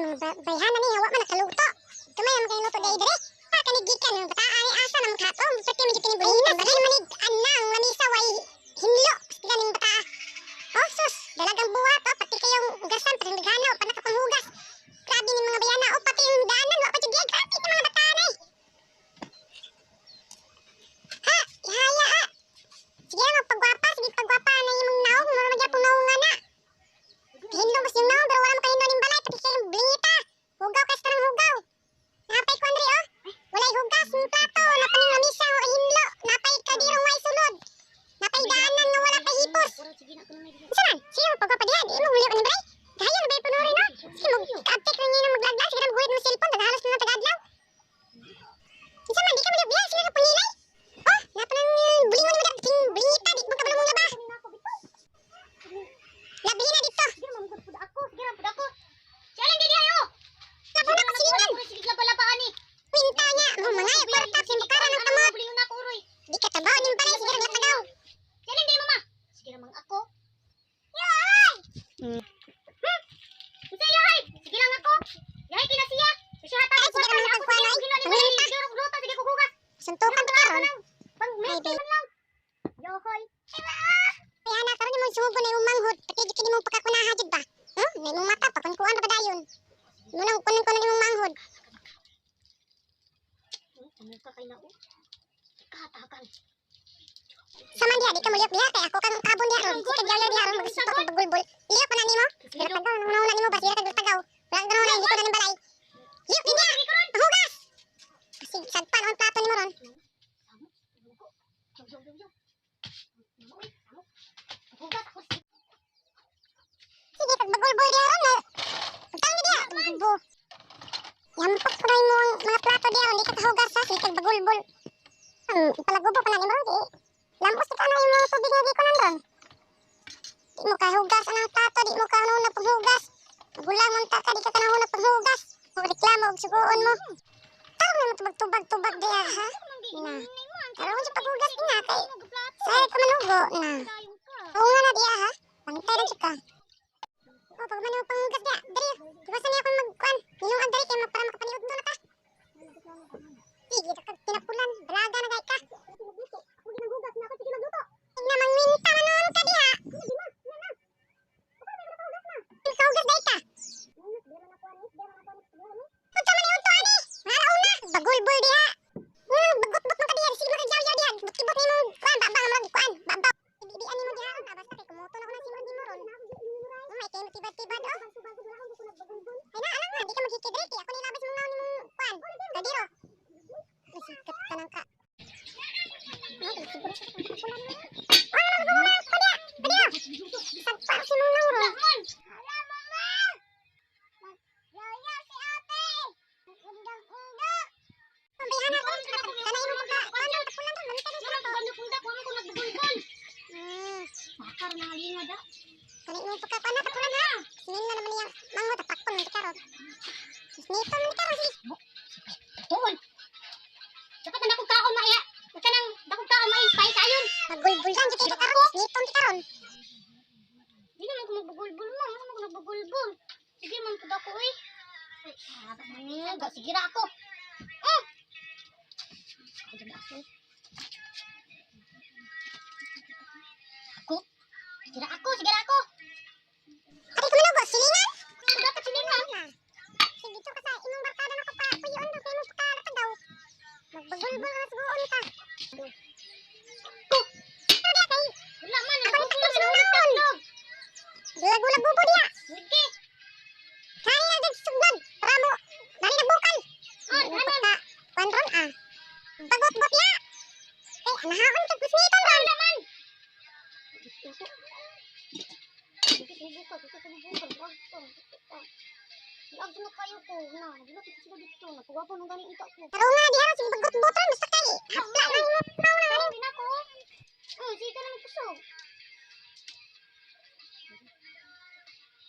Mga bayhana ni wa man nakaluto. Kamay man kay luto dai dire. Ha kani gikan mga bataa ni asa na maghatong. Pati man jud kini bulingon. Balay manig anang lamisa way hinlo. Pila ning bataa. Oh sus, dalagang buhat oh, pati kayong hugasan, pati daghana pa nakapanghugas. Grabe ni mga bayana oh, pati yung daanan wa pa jud diay. Grabe ni mga bataa nay. Ha, ihaya ha. Sige na magpagwapa, sige pagwapa na imong naong, mura magyapon naong nga na. Hinlo mas yung naong pero wala mo kahinlo ning balay, pati kayong blingita. Hugaw kay sa hugaw. Napay kuan diri oh. Walay hugas ng plato, napaning lamisa o hinlo, napay kaldirong way sulod. Napay daanan nga wala pa hipos. Unsa man? Sige magpagwapa diha, di mo muliw ani balay. Gaya na ba punurin no? Sige mo kaabtik rin niyo maglaglag, sige na maghuhid mo cellphone, tagahalos na tagadlaw. Unsa man di ka muliw biya, sige ka pangilay. Oh, napanang bulingon mo dati, blingita, di mo kabalo mong laba. Labi na dito. Sige man gud pud ako, sige ra pud ako. Si Aling di ayo. Labo na pasilingan. Sige laba-laba ani. Pinta niya, mo mga kwarta simbukara ng kamot. Bulingon na ako uroy. Di ka trabaho ning balay, sige ra tagaw. Si Aling di mama. Sige ra mang ako. Yoy! Unsa yahay? Sige lang ako. Yahay kina siya. Siya hatag Ay, sige ra mga ako pagkuhan, sige oy. gino ni Panginta. balay. Sige luto, sige kuhugas. Suntukan ka karon. Pang Ay, man lang. Yohoy. Kaya na karon imong sugo na imong manghod, pati jud kini mong pagkakunaha jud ba? Huh? Na imong mata pakunkuan ra ba dayon? Mo nang kunin-kunin imong manghod. Ano ka kay nao? Kahatakan. Sama diha di ka muliyok diha kay ako kang kabon diha ron. Sige gyawyaw diha ron magsuntok og bagulbol. Liyok pa na nimo. Pero tagaw nang una nimo ba sige kag tagaw. Wala ka na hindi ko na ning balay. Liyok din diha. Mahugas. Kasi sagpan ang plato nimo ron. Yo yo yo yo. Uy, samo. Hugas ako. Sige kag bagulbol diha ron. Pagtang diha, gubo. Yampok ko na imong mga plato diha ron, di ka kahugas ha, sige kag bagulbol. Ipalagubo pa na nimo di. Lambos ka na imong tubig nga di ko ron. Di mo kahugas ang plato, di mo kanuna panghugas. Gulang man ta ka, di ka kanahuna panghugas. Mo reklamo og suguon mo. Tarong na mo tubag-tubag diha ha. Na. Tarong sa paghugas niya kay say ka manugo na. Oo nga na diha ha. Pantay na jud ka. O pag man mo panghugas diha, diri. Tiwasan niya akong magkuan. Ninong diri kay para makapaniud na ka. Sige ka kag tinapulan, dalaga na gay ka. Ako ginanghugas na ako sige magluto. Na mangminta man noon ka diha. Kahugas day ka. Unsa man iunto ani? Mga una, bagulbol diha. Bagutbot man ka diha, sige makagyaw-yaw diha. Bukibot nimo kuan ba ba murag kuan, ba ba. Ibian nimo diha ron, basta kay kumuto na ko ng simod nimo ron. Oh, may kay tibad-tibad oh. Ay na alang nga, di ka magkikidre kay ako nilabas mong naon nimong kuan. Kaldero. Ay sikat ka nang ka. Ay, siguro sa pagkakulan mo. Ah, gumawa ko diha. Diha. Sagpa si mong naon ron. Hala mama. Yaya si ate. Undang-undang. Ang bayhana ko, kanay mo pagka kuan ron, tapulan ron, bantay ron sa plato. Undang ko ko nagbulbol. Bakar na halinga da. Kanay mo pagka kuan na tapulan ha. Sinila naman niyang mango tapakon man karon. Nito man karon sige. Tuon. Dapat na dakong kaon maiya. Kanang dakong kaon mai pay kayon. Magulbulan jud kay karon, nito man karon. Di naman ko magbugulbul mo. Ano ko nagbugulbul? Sige man pud ako eh. Ay, ah, sige ra ako. Oh. Ako dyan ako. Ako. Sige ra ako, sige ra ako. Ati kumanugo, silingan. Dapat silingan. Sige dito ka sa imong barkada nako pa puyon do kay imong pagkalatagaw. Magbagulbul ka suguon ka. Ko. Ano diha kay Wala man, Ako ni nagbugulbul takpan sa man naon. ako. Lagu-lagubo diha. Sige. Kani na jud suglod para mo dali na bukal. Ah, Imong pagka kuan ron ah. Bagot-bot diha. Kay anahaon kag kusmiton ron. Wala man. Ag na kayo ko na, naglaki ko sila dito, nagpawapo nung ganing ita ko. Tarong nga diha ron sige bagot-bot ron basta kay hapla na imo.